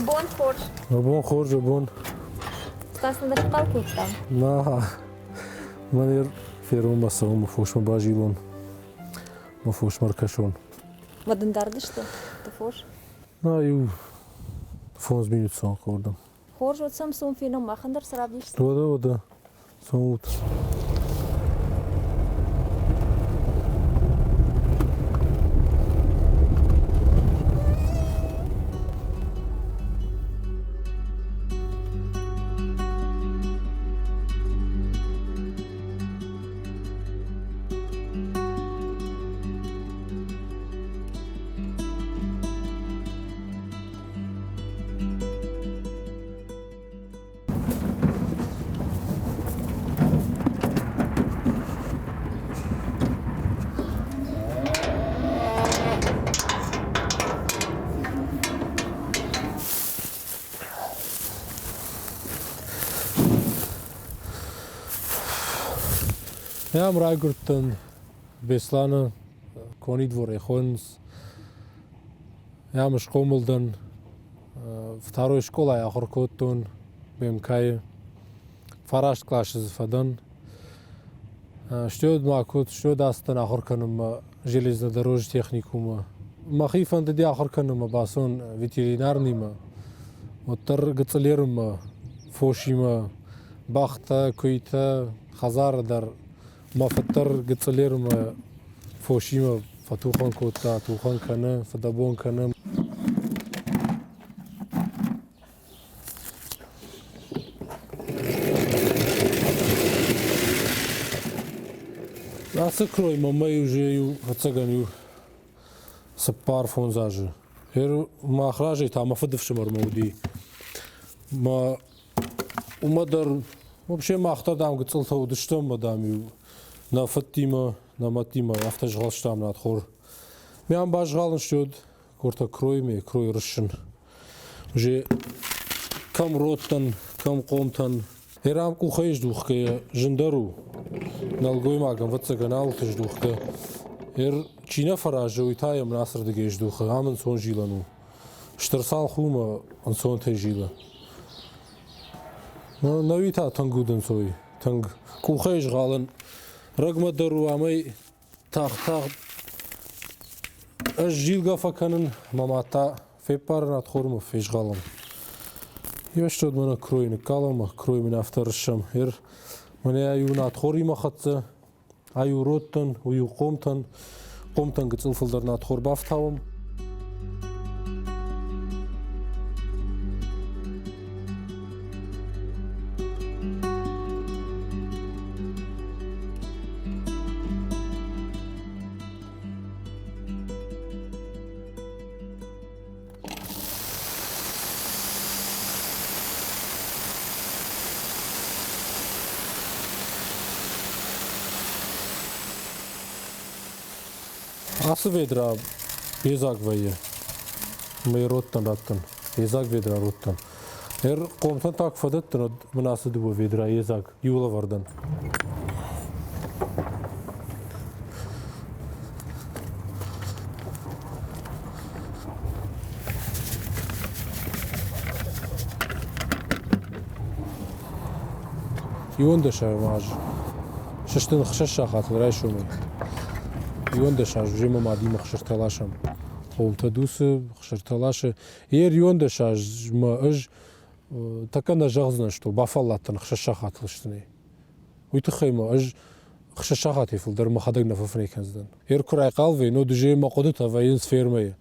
Бон хорз. Бон хорз, бон. Стас нын рахъал кодта. На, мӕн фермӕмӕ цӕуын, мӕ фосмӕ базилон, мӕ фосмӕ ркӕсон. Мӕ дын дард сты дӕ фос? На, иу 5 минут цӕуын хъӕуы. Хорз, уӕд сӕм цом фенӕм, махӕн дӕр цы равдисдзӕн. Уӕдӕ, уӕдӕ, цомут. Ам райгуырдтӕн Беслӕны Конидворӕй хонынц. Ам схъомыл дӕн. Второй скъолайы ахуыр кодтон БМК-йы. Фараст къласы дзы фӕдӕн. Стӕй ма куыд, стӕй ацыдтӕн ахуыр кӕнынмӕ железнодорожный техникумы. Мӕхи фӕндыди ахуыр кӕнынмӕ бацӕуын ветеринарныймӕ. Уӕддӕр гыцъылерынмӕ, фосимӕ, бӕхтӕ, куыйтӕ, хӕдзары дӕр Мӕ фыд дӕр гыцъылермӕ фосимӕ фӕтухӕн кодта, тухӕн кӕны, фыдӕбон кӕны. Ацы крой мӕмӕ уже иу ӕцӕгӕн иу 4-5 азы. Мах разӕй та мӕ фыдыфсымӕрмӕ уыди. Мӕ Уымӕ дӕр, вообще мах дӕр, дам, гыццылтӕ уыдыстӕм ӕмӕ, дам-иу нӕ фыдтимӕ, нӕ мӕдтимӕ афтӕ згъӕлстам надхор. Ме ам базгъӕлын стёд, курта кройме, крой рыссын. Уже кӕм родтӕн, кӕм хъомтӕн. Ерам къухӕй здухгӕйӕ зындӕр у. Нӕлгоймаг, ӕвӕццӕгӕн, алыты здухгӕ. Ер чи нӕ фӕразы, уый та йӕм ацырдыгӕй здухы, ам ӕнцон зилӕн у. Стыр цалх у мӕ ӕнцонтӕй зилы. Нӕуи та тынг удӕнцой, тынг. Къухӕй згъӕлын рӕгмӕ дӕр у амӕй тагъд-тагъд. Ӕз зилгӕ фӕкӕнын, мӕ мад та феппарын ӕдхормӕ фезгъӕлӕм. Ивӕстод мӕнӕ крой ныккалӕм, крой мын афтӕ рыссӕм. Ер мӕнӕ иу надхоримӕ хӕццӕ, ай у родтӕн, уый у хъомтӕн. Хъомтӕн гыццыл фылдӕр надхор бафтауӕм. Ацы ведра йедзаг вӕййы. Мӕ родтӕн раттын. Йедзаг ведра родтӕн. Ӕр хъомтӕн так фӕдӕттын, уӕд мын ацы дыууӕ ведра йедзаг иу лӕвӕрдӕн. 11 аз сыстын 6 сахатыл райсомӕй. 11 аз уже мӕ мадимӕ хсыртӕ ласӕм. Хъомтӕ дуцы, хсыртӕ ласы. Ер 11 азмӕ ӕз тӕккӕ нӕ зӕгъдзынӕн, что бафӕлладтӕн 6 сахатыл стынӕй. Уый тыххӕй ма ӕз 6 сахатӕй фылдӕр мӕхӕдӕг нӕ фӕфынӕй кӕндзынӕн. Ер куы райхъал вӕййын, уӕд уже мӕ хъуыдытӕ вӕййынц фермӕйы.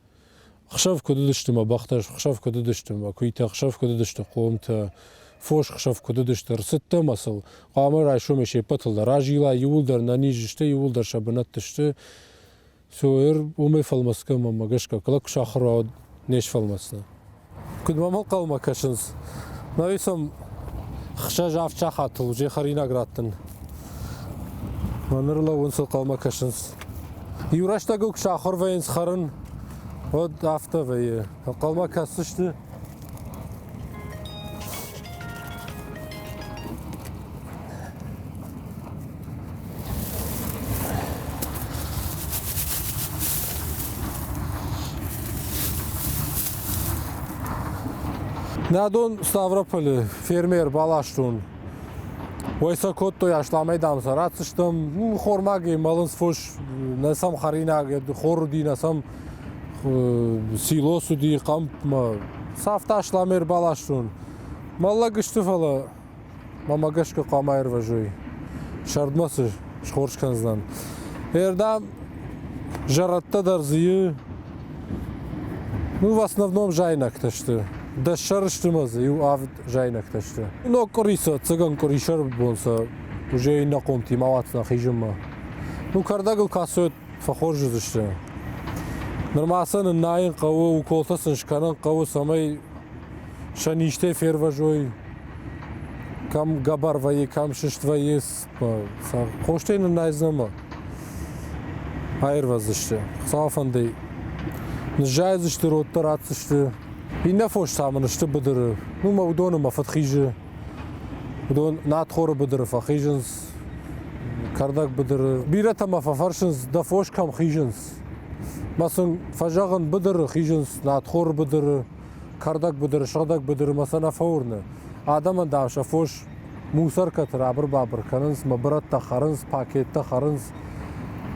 Хсӕв куыд уыдысты мӕ бӕхтӕ, хсӕв куыд уыдысты мӕ куыйтӕ, хсӕв куыд уыдысты хъомтӕ, фос хсӕв куыд уыдысты, ӕрцыдтӕ ӕмӕ сыл хъуамӕ райсомӕй се ппӕтыл дӕр азила, иууылдӕр нӕниз сты, иууылдӕр сӕ бынӕтты сты. Все, уымӕй фӕлмӕцгӕ мӕнмӕ гӕсгӕ, куы сахуыр уа, уӕд не сфӕлмӕцдзынӕ. Куыд мӕм ӕнхъӕлмӕ кӕсынц? Нӕуи сӕм 6-7 сахатыл уже хӕринаг раттын. Мӕ ныр лӕууынц ӕнхъӕлмӕ кӕсынц. Иу рӕстӕгыл куы сахуыр вӕййынц хӕрын, уӕд афтӕ вӕййы. Ӕнхъӕлмӕ кӕсдзысты. Нӕ дон Ставрополы фермер баластон. Уӕй сӕ кодтой асламӕй, дам сӕ ратдзыстӕм. Хормагӕй мӕлынц фос, нӕ сӕм хӕринаг, хор уыди, нӕ сӕм силос уыди, хъӕмпмӕ. Сӕфта асламӕй ӕрбаластон. Мӕллӕг сты, фӕлӕ мӕмӕ гӕсгӕ хъуамӕ аирвӕзой. Сӕрдмӕ цы схорз кӕндзынӕн. Эрдӕм зӕрӕдтӕ дӕр дзы и. Ну, в основном зайнӕгтӕ сты. Дӕссӕр сты мӕ дзы иу авд зайнӕгтӕ сты. Ног къуыри сӕ, ӕцӕгӕн къуырисӕры бон сӕ уже иннӕ хъомтимӕ ауадздзынӕн хизынмӕ. Ну, кӕрдӕгыл кӕцой фӕхорз уыдзысты. Нырма сӕ ныннайын хъӕуы, уколтӕ сын скӕнын хъӕуы, цӕмӕй сӕ низтӕй фервӕзой. Кӕм гӕбӕр вӕййы, кӕм сыст вӕййы, сӕ хостӕй ныннайдзынӕ ӕмӕ аирвӕздзысты. Хуыцауы фӕндӕй ныззайдзысты, родтӕ ратдзысты. Иннӕ фос та мын сты быдыры. Ну, мӕ уыдоны мӕ фыд хизы. Уыдон надхоры быдыры фӕхизынц, кӕрдӕг быдыры. Бирӕтӕ мӕ фӕфӕрсынц, дӕ фос кӕм хизынц? Мӕ сын фӕзӕгъын, быдыры хизынц, надхоры быдыры, кӕрдӕг быдыры, сыгъдӕг быдыры мӕ сӕ нӕ фӕуырны. Адӕмӕн, дам, сӕ фос мусоркӕты рабыр-бабыр кӕнынц, мӕ бырӕттӕ хӕрынц, пакеттӕ хӕрынц.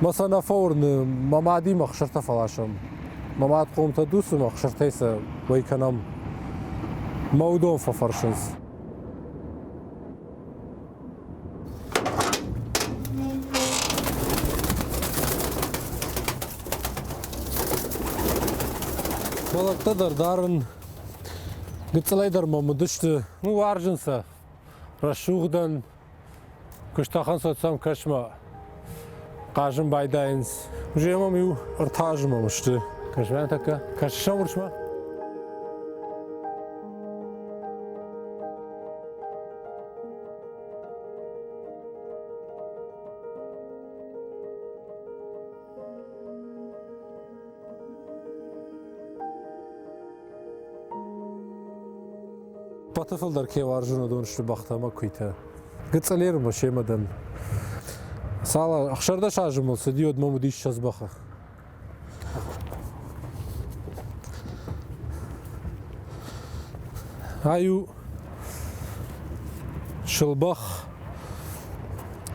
Мӕ сӕ нӕ фӕуырны, мӕ мадимӕ хсыртӕ фӕласӕм. Мӕ мад хъомтӕ дуцы мӕ хсыртӕй сӕ уӕй кӕнӕм. Мӕ уыдон фӕфӕрсынц. Бӕлӕттӕ дӕр дарын, гыццылӕй дӕр мӕм уыдысты. Ну, уарзын сӕ. Рӕсугъдӕн, куыстахӕн соцсӕм кӕсмӕ хъазын байдайынц. Уже мӕм иу ӕртӕ азы мӕм сты. Кӕсмӕ тӕккӕ. Кӕсыс сӕм урсмӕ? Пӕты фылдӕр ке уарзун, уыдон сты бӕхтӕ ӕмӕ куыйтӕ. Гыцъылермӕ семӕ дӕн. Цал 16 азы мыл цыди, уӕд мӕм уыдис 20 бӕхы. Ай у сылбӕх.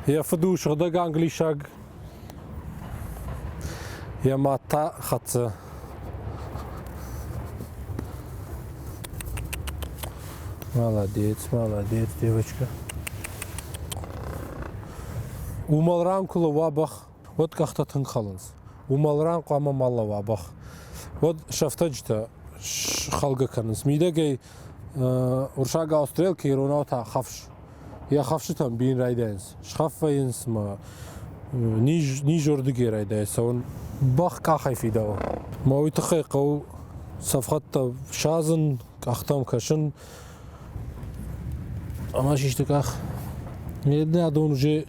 Йӕ фыд у сыгъдӕг англисаг, йӕ мад та хӕццӕ. Молодец, молодец, девочка. Уымӕл ран куы лӕууа бӕх, уӕд къӕхтӕ тынг хӕлынц. Уымӕл ран хъуамӕ ма лӕууа бӕх. Уӕд сӕфтӕджытӕ хӕлгӕ кӕнынц. Мидӕгӕй уырыссагау стрелка, иронау та хӕфс. Йӕ хӕфсытӕм бийын райдайынц. Схӕф вӕййынц ӕмӕ низ, низ уырдыгӕй райдайы цӕуын. Бӕх къахӕй фидауы. Мӕ уый тыххӕй хъӕуы цӕфхӕдтӕ садзын, къӕхтӕм кӕсын. Ӕмӕ систы къах. Адон уже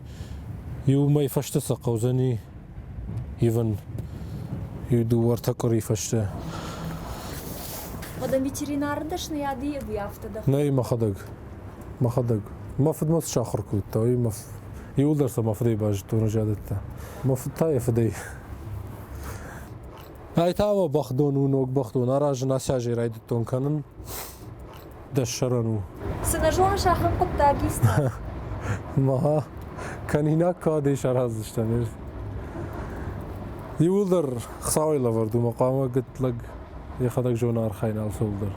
иу мӕй фӕстӕ сӕ хъӕудзӕни ивын. Иу дыууӕ-ӕртӕ къуыри фӕстӕ. Уӕдӕ ветеринары дӕсныйады ӕви афтӕ дӕр? Нӕй, мӕхӕдӕг. Мӕхӕдӕг. Мӕ фыд мӕ цы сахуыр кодта, уый мӕ иууылдӕр сӕ мӕ фыдӕй базыдтон ӕз адӕттӕ. Мӕ фыд та йӕ фыдӕй. Ай та мӕ бӕхдон у, ног бӕхдон аразын ацы азӕй райдыдтон кӕнын. Дӕссӕрӕн у. Цы нӕ зоныс, ахӕм хъуыддаг ис? Ма, кӕнинаг кӕдӕй сараздзыстӕм. Иууылдӕр Хуыцауӕй лӕвӕрд у, мӕ хъуамӕ гытлӕг йӕхӕдӕг зона архайын алцӕуылдӕр.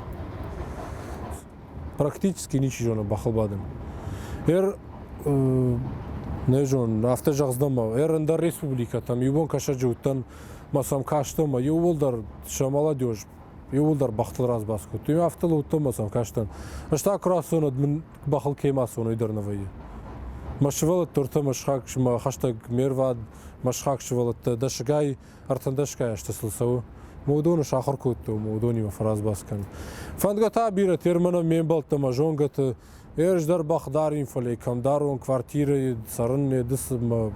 Практически ничи зоны бӕхыл бадын. Эр не зонын, афтӕ зӕгъдзынӕн ма, эр ӕндӕр республикӕтӕм иу бон кӕсӕджы уыдтӕн, мӕ сӕм кастӕн ӕмӕ иууылдӕр сӕ молодежь иууылдӕр бӕхтыл разбас кодтой. Афтӕ лӕудтӕн ӕмӕ сӕм кастӕн. Ӕз та куы рацӕуон, уӕд мын бӕхыл кӕм ацӕуон, уый дӕр нӕ вӕййы. Мӕ сывӕллӕтты ӕртӕ мӕ сыхаг, мӕ хӕстӕг ме рвад, мӕ сыхаг сывӕллӕттӕ дӕсгай, ӕртындӕсгай азты сыл цӕуы. Мӕ уыдоны сахуыр кодтон, мӕ уыдонимӕ фӕразбас кӕн. Фӕндгӕ та бирӕ Термӕнӕн ме мбӕлттӕ мӕ зонгӕты, ӕз дӕр бӕх дарин, фӕлӕ кӕм дарон, квартирӕйы цӕрын ме дысы мӕ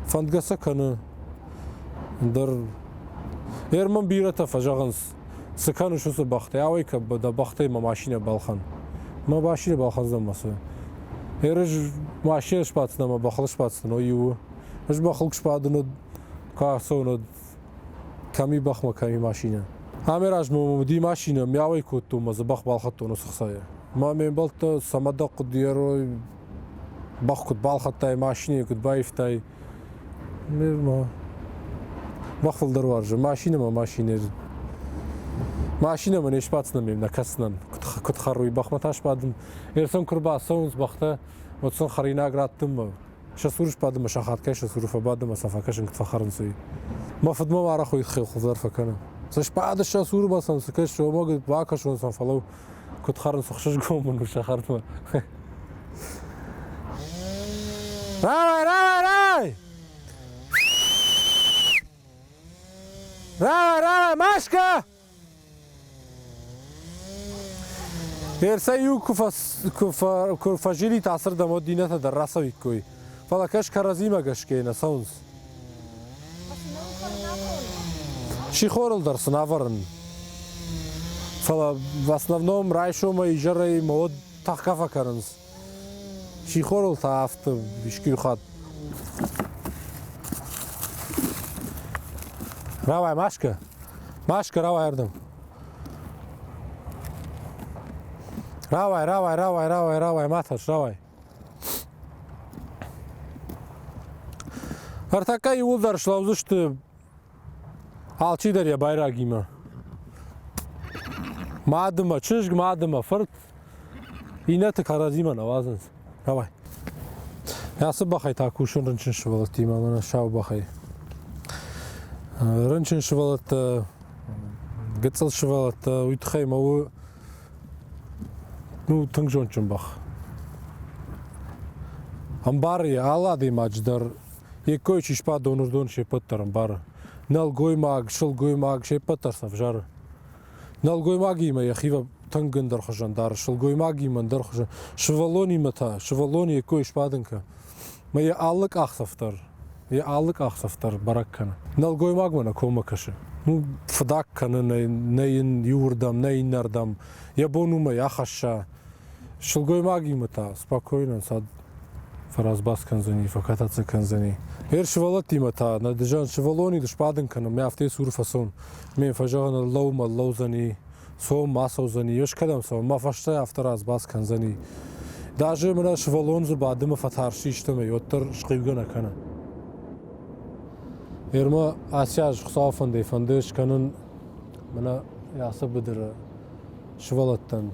фӕндгӕ сӕ кӕны. Ӕндӕр Ерман бирӕтӕ фӕзӕгъынц, цы кӕныс уыцы бӕхтӕй, ауӕй кӕ дӕ бӕхтӕй мӕ машинӕ балхӕн. Мӕ машинӕ балхӕндзӕн мӕ цы. Ӕз машинӕ сбаддзынӕн ӕмӕ бӕхыл сбаддзынӕн, уый иу. Ӕз бӕхыл куы сбадын, уӕд куы ацӕуын, уӕд кӕми бӕхмӕ, кӕми машинӕ. Амӕй размӕ мӕм уыди машинӕ, мӕ кодтон, мӕ дзӕбӕх балхӕдтон уыцы хцайӕ. Мӕ ме мбӕлттӕ цӕмӕдӕр хъуыдыйӕрой, бӕх куыд балхӕдтай, машинӕйы куыд баивтай. Ма бӕх фылдӕр уарзы. Машинӕмӕ машинӕ. Машинӕмӕ не сбаддзынӕн ме нӕ кӕсдзынӕн, куыд хӕрой, бӕхмӕ та сбадын. Ӕрцӕн куы рбацӕуынц бӕхтӕ, уӕд сын хӕринаг раттынмӕ. Сӕ цуры сбадын мӕ сахаткай сӕ цуры фӕбадын ӕмӕ сӕ фӕкӕсын, куыд фӕхӕрынц, уый. Мӕ фыд мӕм арӕх уый тыххӕй хуыздӕр фӕкӕны. Цы сбады сӕ цуры ма сӕм цы кӕсы, уымӕ бакӕсон сӕм, фӕлӕ куыд хӕрынц, ӕхсызгон мын у сӕ хӕрдмӕ. Рауай, рауай, рауай! Рауай, рауай, Машка! Ерсӕй-иу куы фӕзилит ацырдӕм, уӕд иннӕтӕ дӕр рацӕуиккой. Фӕлӕ кӕс кӕрӕдзимӕ гӕсгӕ нӕ цӕуынц. Сихорыл дӕр сын ӕвӕрын. Фӕлӕ в основном райсомӕй изӕрӕй мӕ уӕд тӕхгӕ фӕкӕнынц. Сихорыл та афтӕ искуы хатт. Рауай, Машка! Машка, рауай ардӕм. Рауай, рауай, рауай, рауай, рауай, ма тӕрс, рауай. Ӕртӕккӕ иууылдӕр слӕудзысты алчидӕр йӕ байрагимӕ. Мад ӕмӕ чызг, мад ӕмӕ фырт иннӕты кӕрӕдзимӕ нӕ уадзынц. Давай. Ацы бӕхӕй та кусын рынчын сывӕллӕттимӕ, мӕнӕ сау бӕхӕй. Рынчын сывӕллӕттӕ, гыццыл сывӕллӕттӕ, уый тыххӕй мӕ у ну, тынг зондджын бӕх. Ӕмбары йӕ алы адӕймаджы дӕр йе ккой чи сбадон, уыдон се ппӕт дӕр ӕмбары. Нӕлгоймаг, сылгоймаг, се ппӕт дӕр сӕвзӕры. Нӕлгоймагимӕ йӕхи тынг ӕндӕр хуызӕн дары, сылгоймагимӕ ӕндӕр хуызӕн. Сывӕллонимӕ та, сывӕллоны йе ккой сбадын кӕ. Мӕ йӕ алы къахдзӕф дӕр, йӕ алы къахдзӕф дӕр бӕрӕг кӕны. Нӕлгоймагмӕ нӕ коммӕ кӕсы. Ну, фыдӕх кӕны, нӕ йын иуырдӕм, нӕ иннӕрдӕм. Йӕ бон уымӕй ахӕсса. Сылгоймагимӕ та спокойно ӕнцад фӕразбас кӕндзӕни, фӕкататься кӕндзӕни. Ер сывӕллӕттимӕ та нӕ дызӕн сывӕллони сбадын кӕнын, мӕ афтӕ цуры фӕцӕуын. Ме фӕзӕгъын ӕрлӕуу-ма ӕрлӕудзӕни, цом ацӕудзӕни, ӕз кӕдӕм цӕуын, мӕ фӕстӕ афтӕ разбас кӕндзӕни. Даже мӕнӕ сывӕллон дзы бады мӕ фӕтарсти истӕмӕй, уӕддӕр схъиугӕ нӕ кӕны. Ермӕ ацы аз Хуыцауы фӕндӕй фӕнды скӕнын мӕнӕ ацы быдыры сывӕллӕттӕн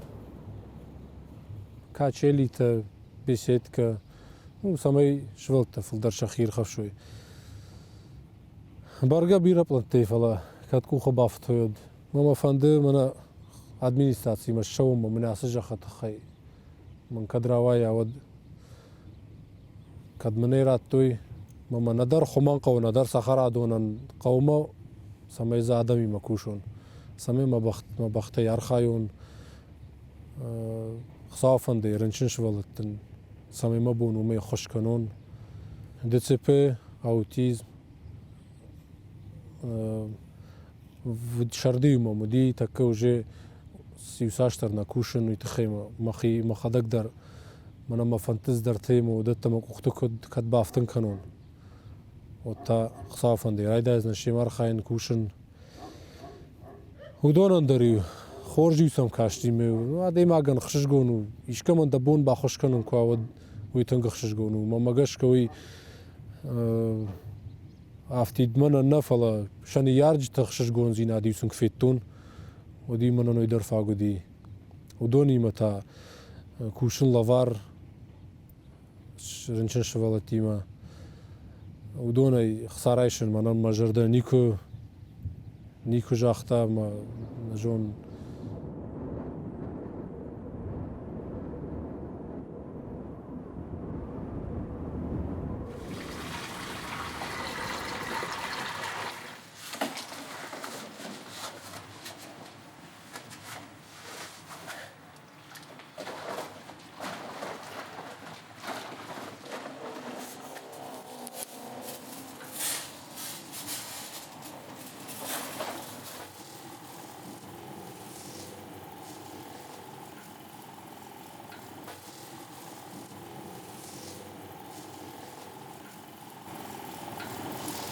качелитӕ, беседкӕ, ну, цӕмӕй сывӕллӕттӕ фылдӕр сӕхи ирхӕфсой. Бӕргӕ бирӕ пълӕнттӕй, фӕлӕ кӕд къухы бафтой, уӕд мӕ мӕ фӕнды мӕнӕ администрацимӕ ссӕуынмӕ мын ацы зӕххы тыххӕй. Мӕн кӕд рауайа, уӕд кӕд мын ӕй радтой, мӕ мӕ нӕдӕр хуымӕн хъӕуы, нӕдӕр цӕхӕрадонӕн хъӕуы мӕ, цӕмӕй дзы адӕмимӕ кусон, цӕмӕй мӕ мӕ бӕхтӕй архайон, Хуыцауы фӕндӕй рынчын сывӕллӕттӕн, цӕмӕй мӕ бон уымӕй ӕххуыс кӕнон. ДЦП, аутизм, сӕрды-иу мӕм уыди, тӕккӕ уже иуцасдӕр нӕ кусын, уый тыххӕй мӕхи мӕхӕдӕг дӕр мӕнӕ мӕ фӕндты цыдӕртӕ ӕмӕ уыдӕттӕ мӕ къухты куыд кӕд бафтын кӕнон, уӕд та Хуыцауы фӕндӕй райдайдзынӕн семӕ архайын, кусын. Уыдонӕн дӕр-иу хорз-иу сӕм касти ме адӕймагӕн ӕхсызгон у, искӕмӕн дӕ бон баххуыс кӕнын куы уа, уӕд уый тынг ӕхсызгон у. Мӕнмӕ гӕсгӕ уый афтид мӕнӕн нӕ, фӕлӕ сӕ ныййарджыты ӕхсызгондзинад-иу сын куы федтон, уӕд-иу мӕнӕн уый дӕр фаг уыди. Уыдонимӕ та кусын лӕвар рынчын сывӕллӕттимӕ. Уыдонӕй хца райсын мӕнӕн мӕ зӕрдӕ никуы никуы загъта ӕмӕ нӕ зонын.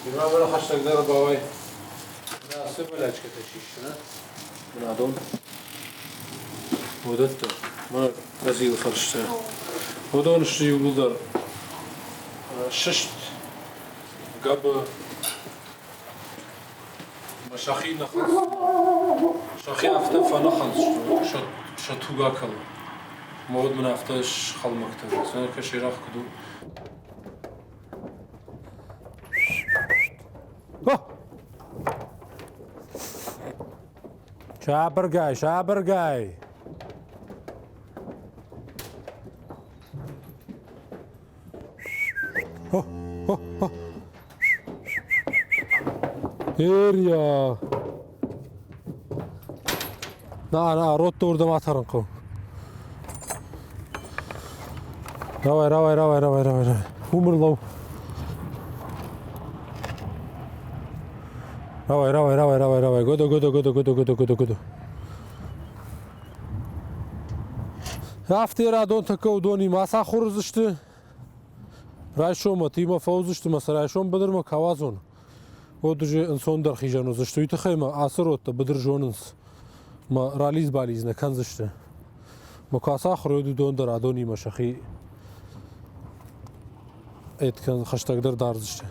Ирмӕ хӕстӕгдӕр бауай. Ацы болячкӕтӕ систы, нӕ? Мын адон. Уыдӕттӕ. Мӕ къӕдзилы фӕрстӕ. Уыдон сты иууылдӕр сыст, гӕбы. Мӕ сӕхи ныхас. Сӕхи афтӕ фӕныхӕнсты, сӕ туг акӕлы. Мӕ уӕд мын афтӕ схӕлмӕгтӕ. Сӕ серах куыд у. Сабыргай, сабыргай! Эрия! На, на, ротты уырдӕм атӕрын хъӕуы. Давай, давай, давай, давай, давай, давай. Умырлау. Давай, давай, давай, давай, давай. Году, году, году, году, году, году, году. Афтӕ радон тӕккӕ уыдонимӕ ацахуыр уыдзысты. Райсоммӕ тимӕ фӕуыдзысты мӕ сӕ райсом быдырмӕ кауадзон. Уӕд уже ӕнцондӕр хизӕн уыдзысты. Уый тыххӕй мӕ ацы родтӕ быдыр зонынц. Мӕ ралидз-балидз нӕ кӕндзысты. Мӕ куы ацахуыр уӕд уыдон дӕр адонимӕ сӕхи хӕстӕгдӕр дардзысты.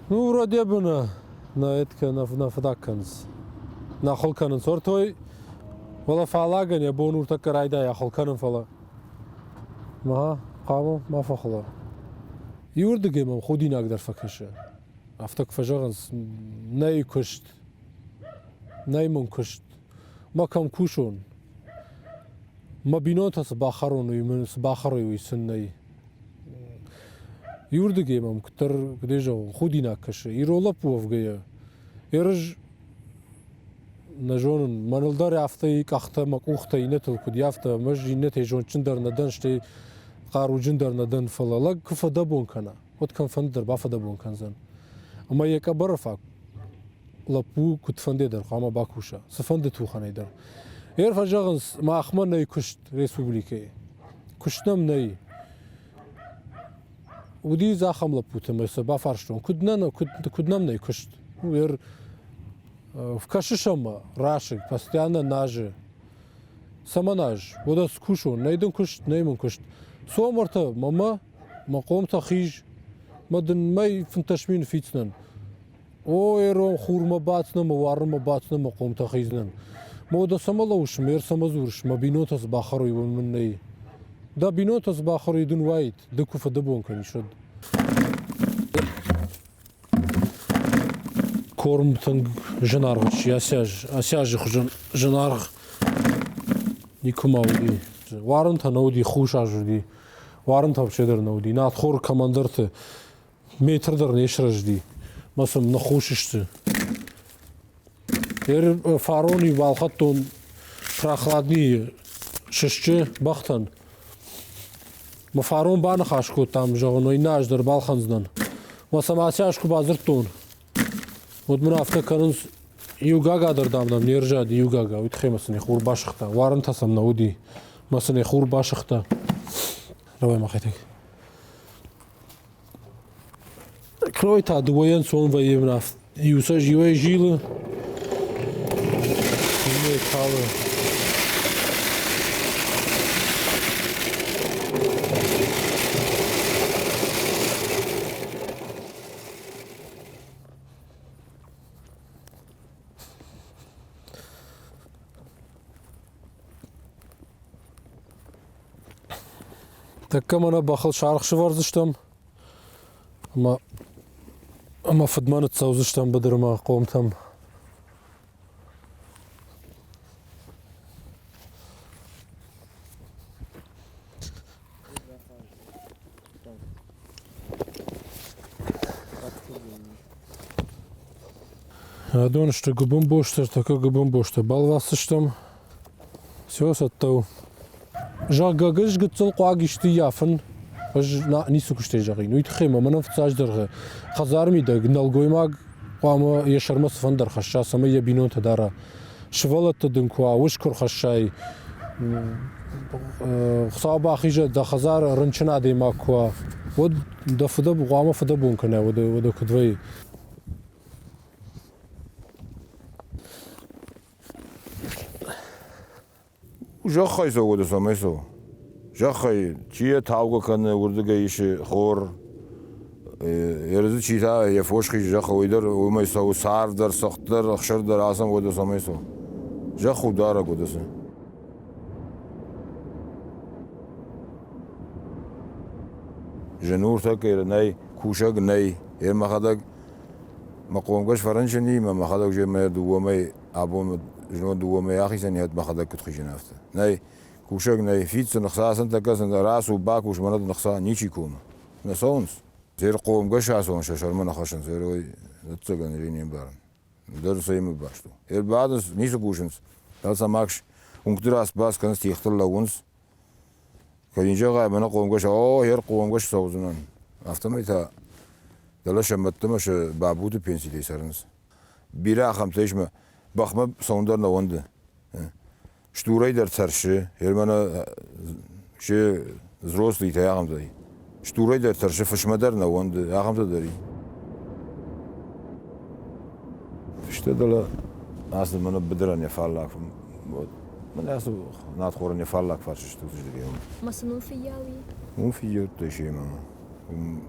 Ну, вроде бы нӕ, нӕ это нӕ, нӕ фыдаг кӕнынц. Нӕ хыл кӕнынц. Ортой, фӕлӕ фалагӕн йӕ бон уртӕккӕ райдайа хыл кӕнын, фӕлӕ ма хъуамӕ ма фӕхула. Иуырдыгӕй мӕм худинаг дӕр фӕкӕсы. Афтӕ куы фӕзӕгъынц, нӕй куыст, нӕй мын куыст, мӕ кӕм кусон, мӕ бинонтӕ цы бахӕрон, уый мын цы бахӕрой, уый сын нӕй. Иуырдыгӕй мӕм куыддӕр, куыд зӕгъон, худинаг кӕсы. Ирон лӕппу уӕвгӕйӕ, ерыз нӕ зонын, мӕныл дӕр афтӕ и къӕхтӕ мӕ къухтӕ иннӕтыл куыд и, афтӕ ӕз иннӕтӕй зондджындӕр нӕ дӕн, стӕй хъаруджындӕр нӕ дӕн, фӕлӕ лӕг куы фӕдӕбон кӕна, уӕд кӕмфӕнды дӕр бафӕдӕбон кӕндзӕн. Ӕмӕ йӕ къӕбӕры фаг лӕппу куыдфӕнды дӕр хъуамӕ бакуса, цыфӕнды тухӕнӕй дӕр. Ер фӕзӕгъынц, махмӕ нӕй куыст республикӕйы. Куыст нӕм нӕй. Уыди дзы ахӕм лӕппутӕ ӕмӕ сӕ бафарстон, куыд нӕ, куыд, куыд нӕм нӕй куыст? Ер кӕсыс ӕмӕ расыг, постоянно назы. Цӕмӕн аз? Уӕдӕ скусон, нӕй дын куыст, нӕй мын куыст. Цом ӕртӕ, мамӕ, мӕ хъомтӕ хиз, мӕ дын мӕй 15 мин фиддзынӕн. О, ирон хурмӕ бацнӕ мӕ уарынмӕ бацнӕ мӕ хъомтӕ хиздзынӕн. Мӕ уӕдӕ цӕмӕ лӕууыс, ме рцӕмӕ дзурыс, мӕ бинонтӕ цы бахӕрой, уый мын нӕй. Дӕ бинонтӕ цы бахӕрой, дын уаид, ды куы фыдӕбон кӕнис, уӕд. Корм тынг зынаргъ сси ацы аз, ацы азы хуызӕн зынаргъ никуыма уыди. Уарынтӕ нӕ уыди, хус аз уыди. Уарынтӕ вообще дӕр нӕ уыди. Надхор кӕмӕндӕрты метр дӕр не срӕзти, мӕ сын ныххус сты. Фарон-иу балхӕдтон прохладныйы сысджы бӕхтӕн. Мӕ фарон баныхас кодтам, зӕгъын, иннӕ аз дӕр балхӕндзынӕн. Мӕ сӕм ацы аз куы бадзырдтон, уӕд мын афтӕ кӕнынц, иу гага дӕр, дам, нӕм не рзад, иу гага, уый тыххӕй мӕ сын хур басыгъта. Уарынтӕ сӕм нӕ уыди, мӕ сын хур басыгъта. Давай, махӕтӕг. Крой та дыууӕйӕн цон вӕййы иу сӕ иуӕй зилы, иннӕ калы. Тӕккӕ мӕнӕ бӕхыл саргъ сӕвӕрдзыстӕм ӕмӕ ӕмӕ фыдмӕ ныццӕудзыстӕм быдырмӕ хъомтӕм. Адон сты гуыбынбостӕ, тӕккӕ гуыбынбостӕ балвасдзыстӕм. Все цӕттӕ у. Зӕгъгӕ, ӕз гыццыл хъуаг исты ййафын, ӕз ницы куыстӕй зӕгъин. Уый тыххӕй мӕ мӕнӕн фыццаджыдӕр хӕдзары мидӕг нӕлгоймаг хъуамӕ йӕ сӕрмӕ цыфӕнды ӕрхӕсса, цӕмӕй йӕ бинонтӕ дара. Сывӕллӕттӕ дын куы уа, ус куы рхӕссай, Хуыцау бахизӕд, дӕ хӕдзары рынчын адӕймаг куы уа. Уӕд дӕ фыдӕб хъуамӕ фыдӕбон кӕнай, уӕдӕ, уӕдӕ куыд вӕййы? Зӕххӕй цӕуы, уӕдӕ цӕмӕй цӕуы? Зӕххӕй чи йӕ таугӕ кӕны, уырдыгӕй исы хор. Ердзы чи та йӕ фос хизы зӕххы, уый дӕр уымӕй цӕуы царв дӕр, цыхт дӕр, ӕхсыр дӕр, ацӕм уӕдӕ цӕмӕй цӕуы? Зӕхх у дарӕг уӕдӕ цы? Зын у ӕртӕккӕ нӕй, кусӕг нӕй. Е мӕхӕдӕг мӕ хъомгӕс фӕрынчын и, мӕ мӕхӕдӕг же мӕ дыууӕмӕй абон знон дыууӕмӕй ахицӕн и, мӕхӕдӕг куыд хизын афтӕ. Нӕй, кусӕг нӕй, фиддзӕн ӕхца сын тӕккӕ сын рацу, бакус, мӕнӕ дын ӕхца ничи комы. Нӕ цӕуынц. Зер хъомгӕс ацӕуын сӕ сӕрмӕ нӕ хӕссынц, зер ой, ӕцӕгӕн не мбарын. Дӕр цӕимӕ баст у. Ӕрбадынц, ницы кусынц. Сӕ уынгты рацбац кӕнынц, тигътыл лӕууынц. Кӕд ын зӕгъай, мӕнӕ хъомгӕс, о, йе рхъомгӕс цӕудзынӕн. Афтӕмӕй та дӕлӕ сӕ мӕдтӕмӕ сӕ бабуты пенситӕй цӕрынц. Бирӕ ахӕмтӕ ис мӕ бӕхмӕ цӕуын дӕр нӕ уӕнды. Стурӕй дӕр тӕрсы, мӕнӕ се взрослыйтӕ ахӕмтӕ. Стурӕй дӕр тӕрсы, фысмӕ дӕр нӕ уӕнды, ахӕмтӕ дӕр и. Фыстӕ дӕлӕ ацы мӕнӕ быдырӕн йӕ фаллаг мӕнӕ ацы надхорӕн йӕ фаллаг фарс сты уыцы Ма сын уым фыййау и? Уым фыййӕуттӕ семӕ. Уым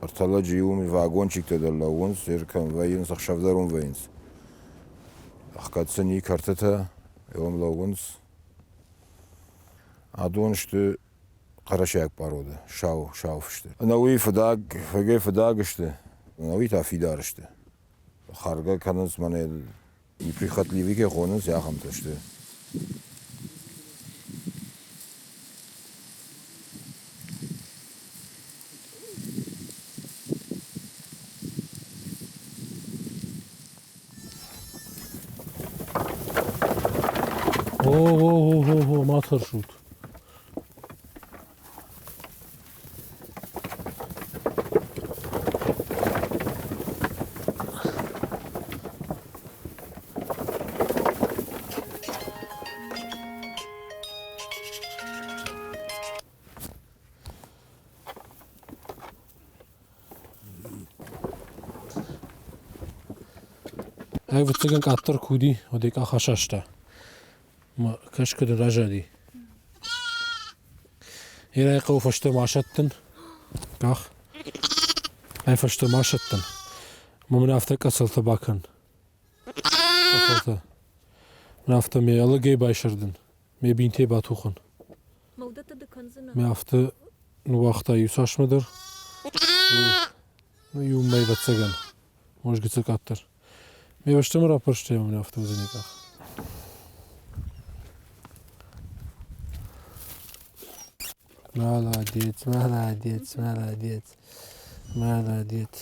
ӕртӕ лӕджы уым вагончиктӕ дӕр лӕууынц, кӕм вӕййынц, ӕхсӕв дӕр уым вӕййынц. Ӕхгӕд сын и кӕртытӕ, уым лӕууынц. Адон сты хъӕрӕсейаг пъароды, сау, сау фысты. Ӕнӕуый фыдаг, фӕгӕй фыдаг сты, ӕнӕуый та фидар сты. Хӕргӕ кӕнынц мӕнӕ неприхотливый кӕй хонынц, ахӕмтӕ сты. О-о-о-о-о, ма тӕрсут. Ӕвӕццӕгӕн къаддӕр куы уыди, уӕд ӕй къах асаста. Мӕ кӕсгӕ дын разади. Ирӕй хъӕуы фӕстӕмӕ асӕттын. Къах. Ай фӕстӕмӕ асӕттын. Мӕ мын афтӕ къӕцӕлтӕ бакӕн. Къӕцӕлтӕ. Мын афтӕ ме ӕлыгӕй байсӕрдын. Ме бинтӕй батухын. Мӕлдӕттӕ ды кӕндзынӕ? Ме афтӕ ныууагъта иу цасмӕ дӕр. Ну, иу мӕй, ӕвӕццӕгӕн. Может, гыццыл къаддӕр. Ме фӕстӕмӕ раппӕрстай ӕмӕ мын афтӕ уыдзӕни къах. Молодец, молодец, молодец, молодец.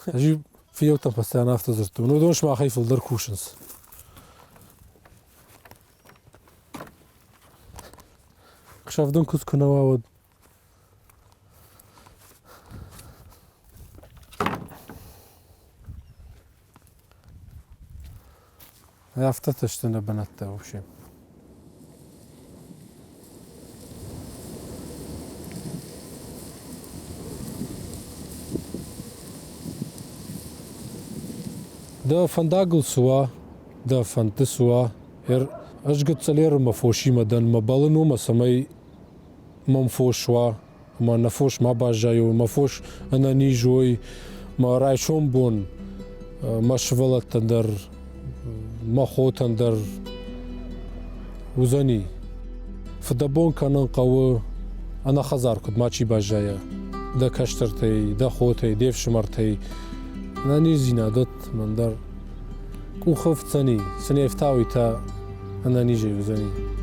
Ӕз фыййӕуттӕн постоянно афтӕ дзырдтон, уыдон сымахӕй фылдӕр кусынц. Хсӕв дын куыдз куы нӕ уа, уӕд Афтӕтӕ сты нӕ бынӕттӕ вообще. Дӕ фӕндагыл цы уа, дӕ фӕндты цы уа, ӕз гыццыл мӕ фосимӕ дӕн, мӕ бӕлын уымӕ, цӕмӕй мӕм фос уа, ӕмӕ нӕ фос ма баззайой, мӕ фос ӕнӕниз уой, мӕ райсом бон мӕ сывӕллӕттӕн дӕр, мӕ хотӕн дӕр уыдзӕни. Фыдӕбон кӕнын хъӕуы ӕнӕхӕдзар куыд мачи баззайа дӕ кӕстӕртӕй, дӕ хотӕй, де фсымӕртӕй. Ӕнӕниздзинад ӕтт мӕн дӕр къухы ӕфтдзӕни, цы не фтауй та ӕнӕнизӕй уыдзӕни.